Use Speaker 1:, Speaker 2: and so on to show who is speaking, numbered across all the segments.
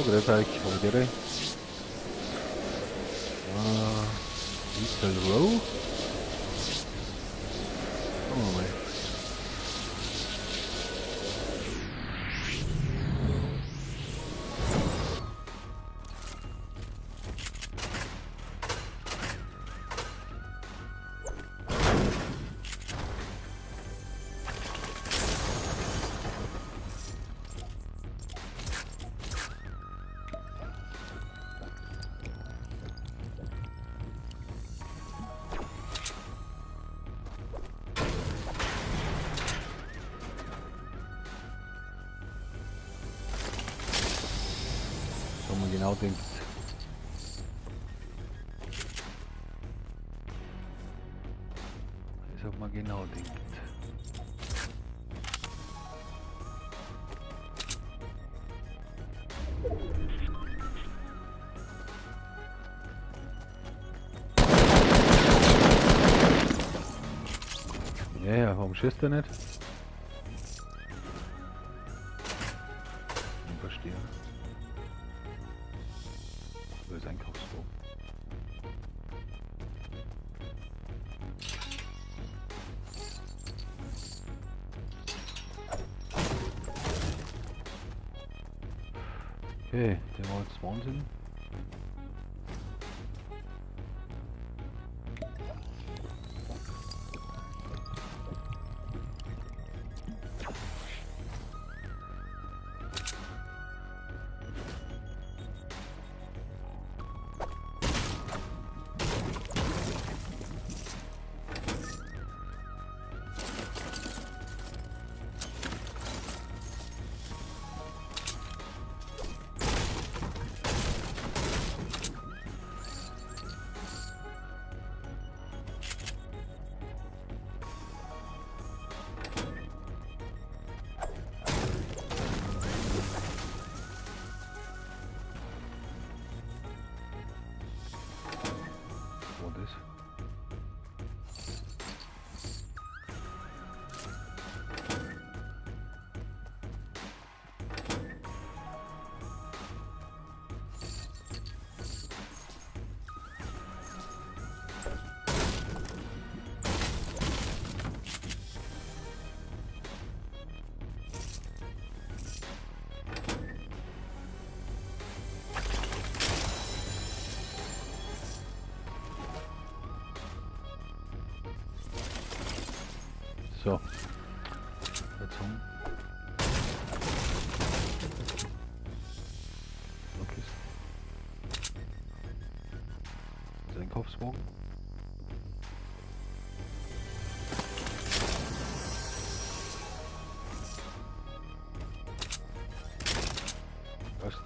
Speaker 1: So, grüß euch, heute. Lethal Row. Schauen wir mal. So man genau denkt. Als ob man genau denkt. Ja, ja, warum schießt er nicht? Ich verstehe. Wo ist Einkaufswagen? Okay, der war jetzt Wahnsinn. War das? So. Jetzt haben. Okay. Das Einkaufswagen. Passt.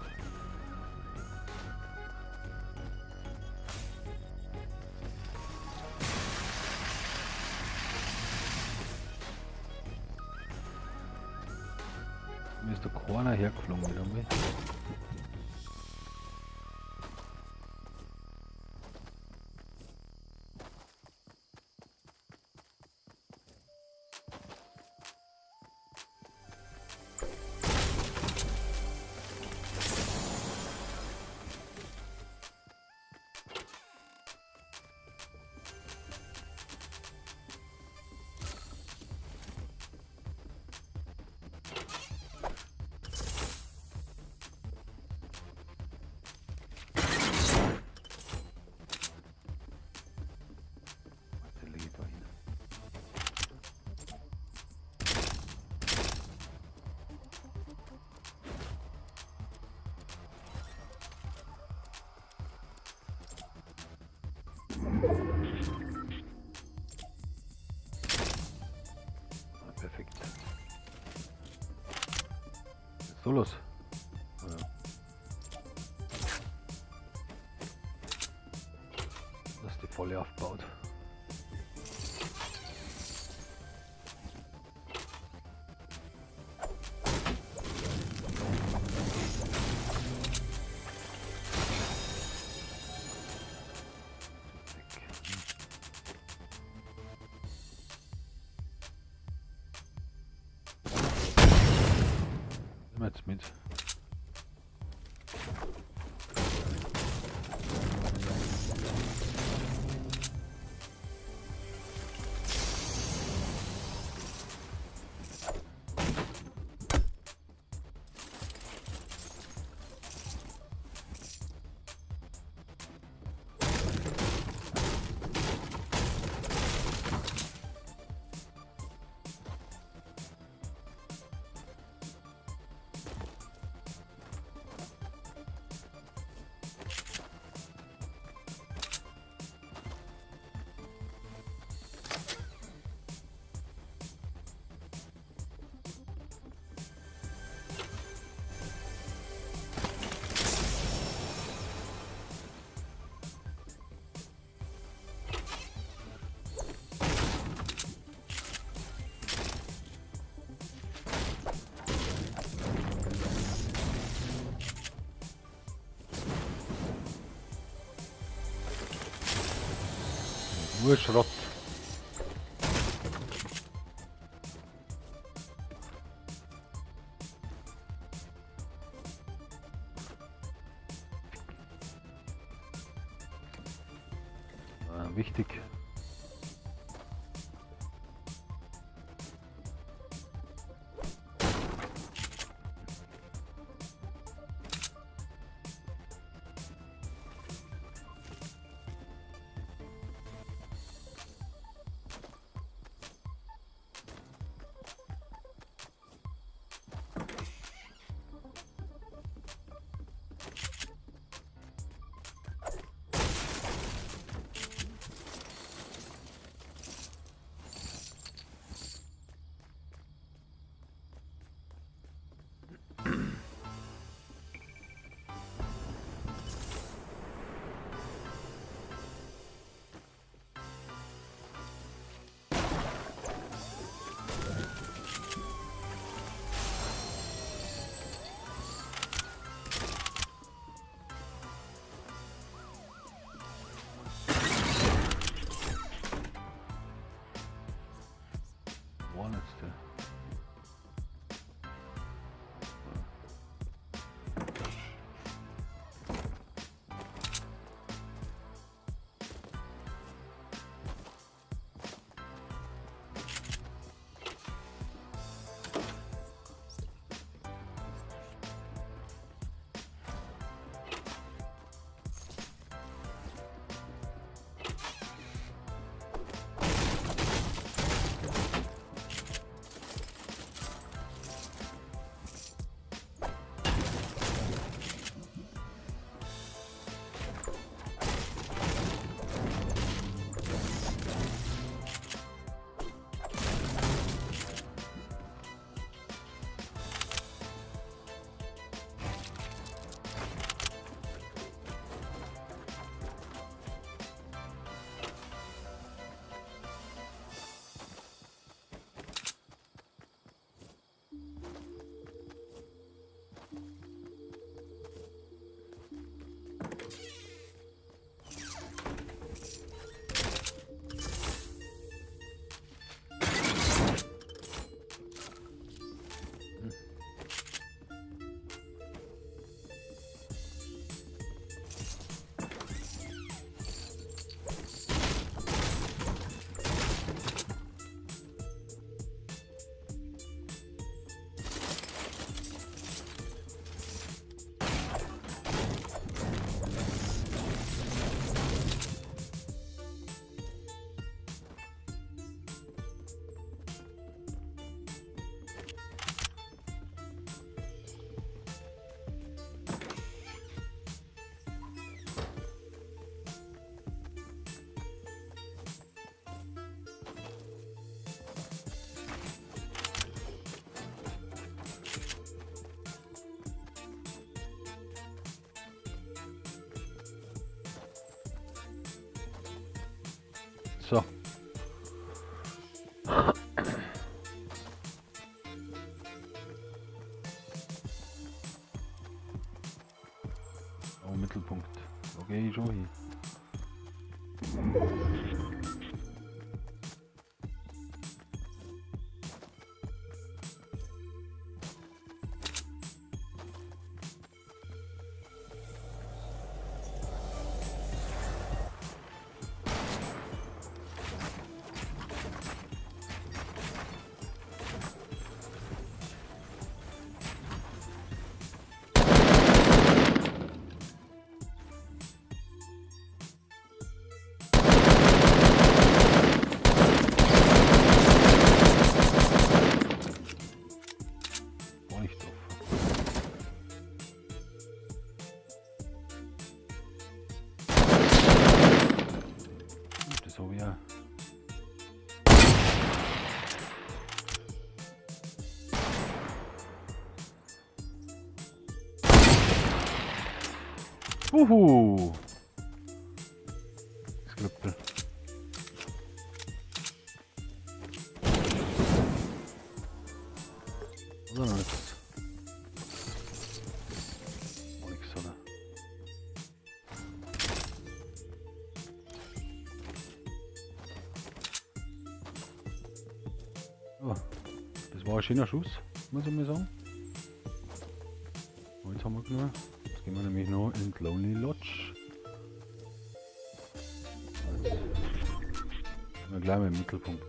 Speaker 1: Mir ist da keiner hergeflogen wieder mal. Den lege ich da hin. Ah, perfekt. So los. Ja. Dass die volle aufbaut. Weg. Nehmen wir jetzt mit. Nur Schrott. Wichtig. Wo jetzt der? So. Oh, Mittelpunkt. Okay, schon hin. War nicht offen. Das habe ich auch. Uhu! Das Krüppel. Oder noch nichts? Auch nichts, oder? Das war ein schöner Schuss, muss ich mal sagen. Und jetzt haben wir genug. Jetzt gehen wir nämlich noch in die Lonely Lodge. Jetzt sind wir gleich mal im Mittelpunkt.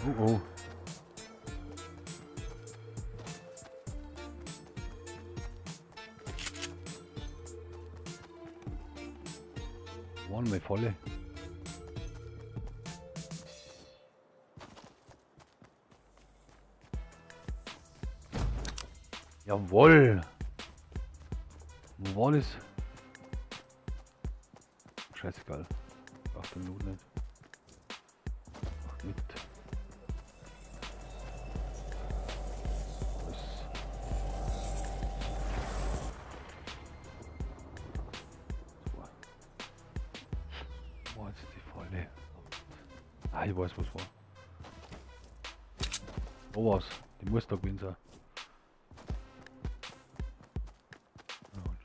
Speaker 1: Oh oh. Waren wir volle. Jawohl! Wo war das? Scheißegal. Ach, den Loot nicht. Ach, mit. Das. So. Wo ist die Falle? Ah, ich weiß, was war. Wo war's? Die muss da gewesen sein. Jawohl.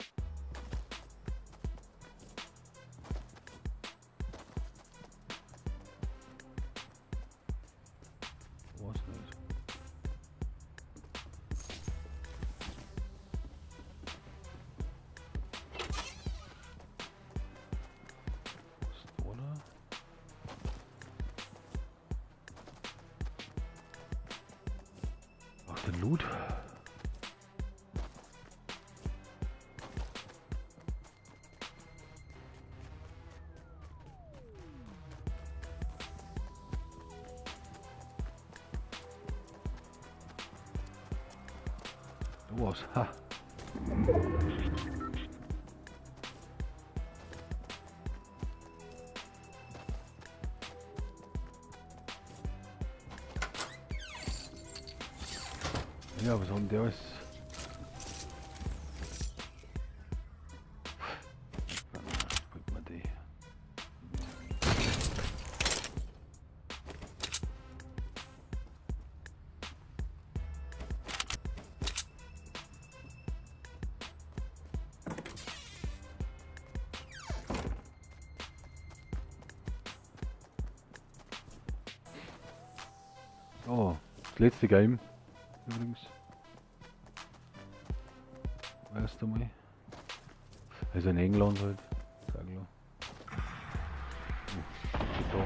Speaker 1: Was nicht? Was da da? Ach, den Loot. Da war's. Ha. Ja, was hat denn der alles? Bringt man die. Oh, das letzte Game übrigens. Erst einmal. Also in England halt. Sag ich. Oh, da.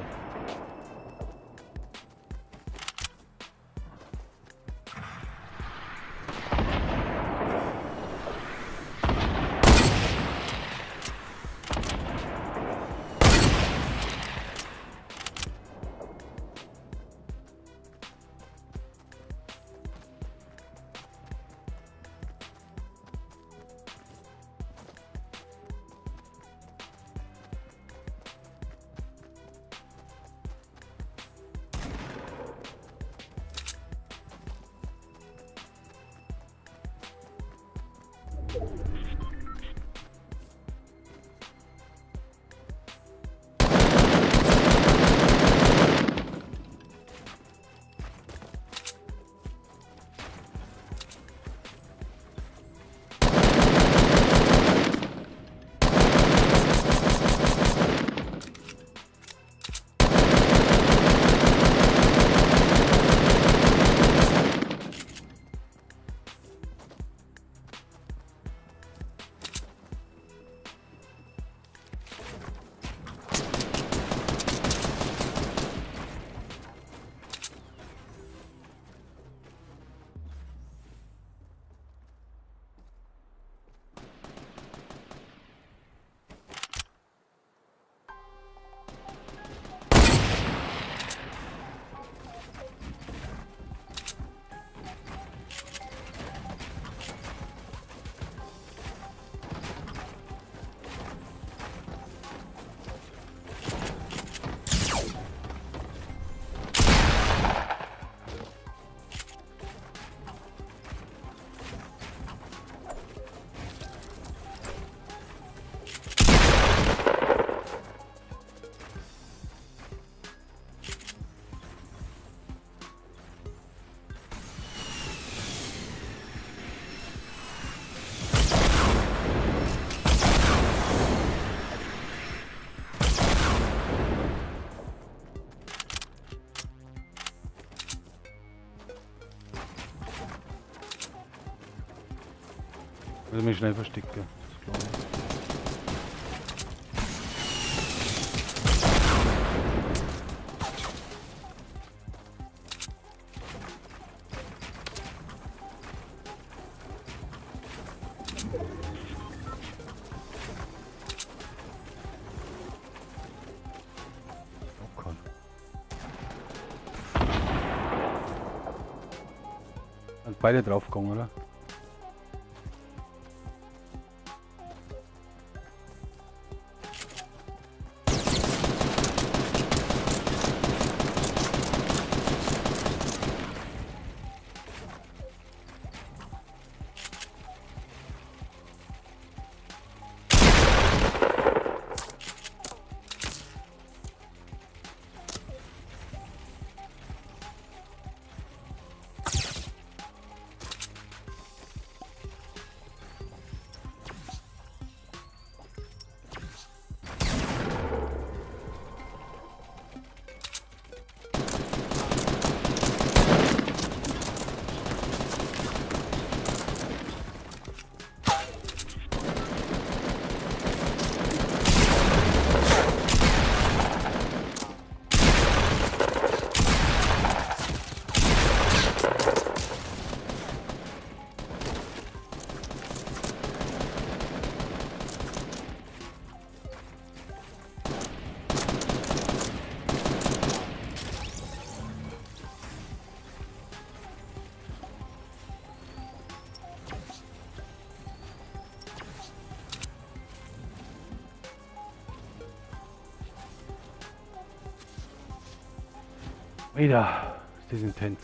Speaker 1: Muss ich mich schnell verstecken. Das glaube ich. Oh Gott. Sind beide draufgegangen, oder? Wieder ist das intens.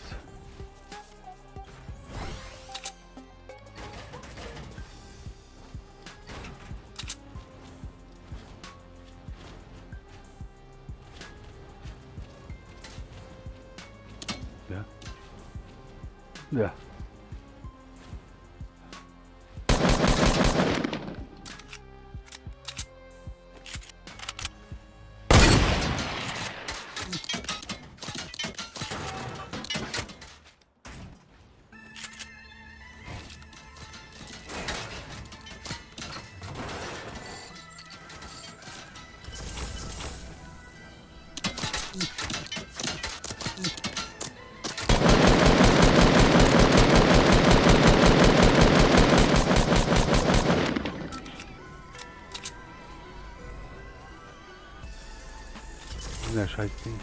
Speaker 1: Ja. Ja. Das ist ein scheiß Ding.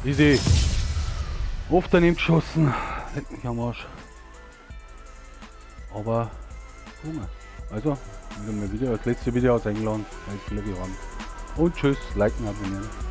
Speaker 1: Easy. Auf daneben geschossen. Leck mich am Arsch. Aber Hunger. Also, wieder mal wieder das letzte Video aus England. Und tschüss, liken, abonnieren.